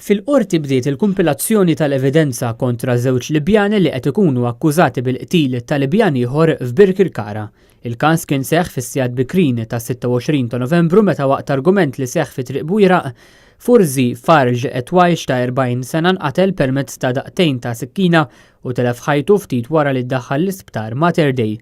Fil-Qorti bdiet il-kumpilazzjoni tal-evidenza kontra żewġ Libjani li qed ikunu akkużati bil-qtil ta' Libjan ieħor f'Birkirkara. Il-każ kien seħħ fis-sigħat bikrin tas-26 ta' Novembru meta waqt argument li seħħ fi Triq Bwieraq, Furzi Farj Etwaish ta' 40 sena nqatel permezz ta' daqtejn ta' sikkina u telef ħajtu ftit wara li ddaħħal l-isptar Mater Dei.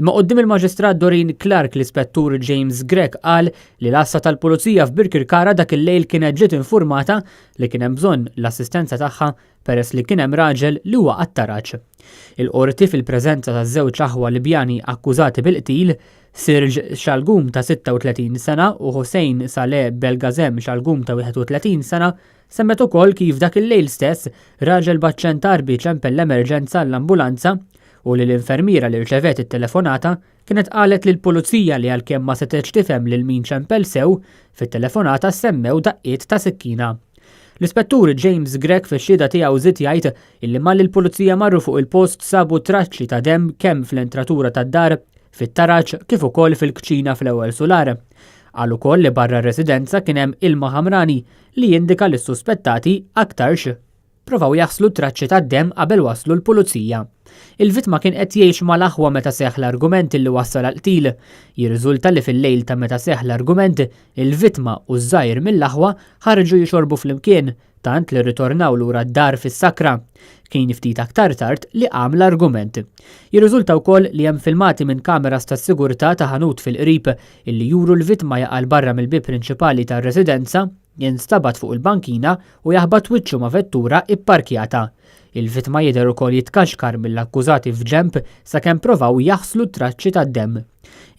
Imma quddiem il-Maġistrat Doreen Clarke l-Ispettur James Grech qal li l-għassa tal-Pulizija f'Birkirkara dak il-lejl kienet ġiet infurmata li kien hemm bżonn l-assistenza tagħha peress li kien hemm raġel li waqa' t-taraġ. Il-Qorti fil-preżenza taż-żewġ aħwa Libjani akkużati bil-qtil, Sirj Shalgum ta' 36 sena u Hussein Saleh Belgazem Shalgum ta' 31 sena, semmet ukoll kif dak il-lejl stess raġel b'aċċent Għarbi ċempel l-emerġenza għall-ambulanza u li l-infermiera li rċevet it-telefonata kienet qalet lill-pulizija li għalkemm ma setgħetx tifhem lil min ċempel sew, fit-telefonata ssemmew daqqiet ta' sikkina. L-Ispettur James Grech fix-xhieda tiegħu żied jgħid illi malli l-pulizija marru fuq il-post sabu traċċi ta' demm kemm fl-entratura tad-dar, fit-taraġ kif ukoll fil-kċina fl-ewwel sular. Qal ukoll li barra r-residenza kien hemm ilma ħamrani li jindika li s-suspettati aktarx Provaw jaħslu t-traċċi tad-demm qabel waslu l-pulizija. Il-vittma kien qed jgħix mal-aħwa meta seħħ l-argument li wassal għall-qtil. Jirriżulta li fil-lejl ta' meta seħħ l-argument, il-vittma u ż-żgħir mill-aħwa ħarġu jixorbu flimkien, tant li rritornaw lura d-dar fis-sakra. Kien ftit aktar tard li qam l-argument. Jirriżulta wkoll li hemm filmati minn kameras tas-sigurtà ta' ħanut fil-qrib illi juru l-vittma jaqa' 'l barra mill-bieb prinċipali tar-residenza, Jinstabat fuq il-bankina u jaħbat wiċċu ma' vettura ipparkjata. Il-vittma jidher ukoll jitkaxkar mill-akkużati f'ġenb sakemm provaw jaħslu t-traċċi tad-demm.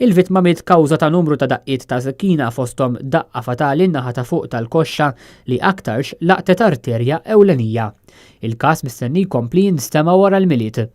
Il-vittma miet kawża ta' numru ta' daqqiet ta' sikkina fosthom daqqa fatali n-naħa ta' fuq tal-koxxa li aktarx laqtet arterja ewlenija. Il-każ mistenni jkompli jinstema' wara l-Milied.